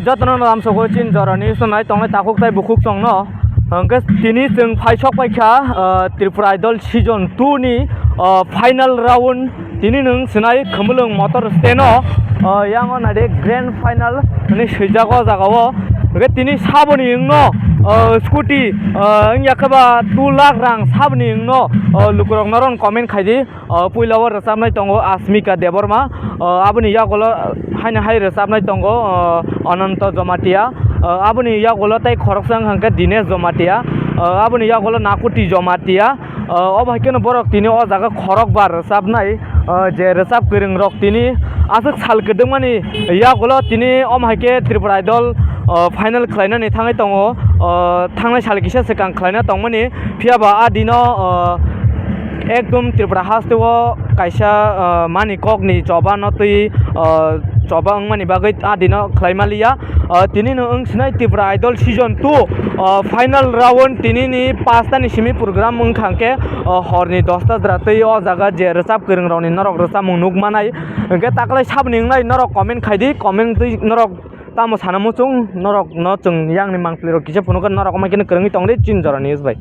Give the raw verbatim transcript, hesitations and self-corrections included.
Jotono lamsogo chin jorani sunai tongnai takhuk tai bukhuk chwngno. Hwnkhe tini chwng phaisok paikha, ah, Tripura Idol season two ni, ah, final round. Tini nwng sinai Khumulwng Motor Stand o, ah, yango naidi grand final hwnwi swijak o jaga o. Hwnkhe tini saboni wngno, ah, scooty, ah, wngya khe ba two lakh rang saboni wngno, ah, lukurok noron comment khaidi. O puila o rwchapnai tongo Asmika Debbarma, o aboni yagulo haino hai rwchapnai tongo, o Ananto Jamatia, o aboni yagulo tei khoroksa wng kha khe Dinesh Jamatia, o aboni yagulo Nakuti Jamatia, o obo hai kheno borok tini o jaga khorokbar rwchapnai, o je rwchap kwrwng rok tini aswk sal kwdwkmani yagulo tini omo hai khe Tripura Idol, o final khlainani thangwi tongo, o thangnai sal kisa swkang khlaina tongmani. Phiya ba a dino, ah, ekdom Tripura haste o kaisa, ah, mani kok ni choba no twi, ah, choba wngmani bagwi a dino khlai maliya. Ah, tini no wng sinai Tripura Idol season two, ah, final round tini ni paanch ta ni simi program wng kha khe, ah, hor ni dos ta jora twi o jaga je rwchap kwrwng rok ni norok rwchapmung nuk manai. Hwnkhe taklai saboni wngnai norok comment khai di, comment twi norok tamo sana muchung norok no chwng yang ni mangpili rok kisa phunukha norok omo khe kwrwngwi tong di chin jora news bai.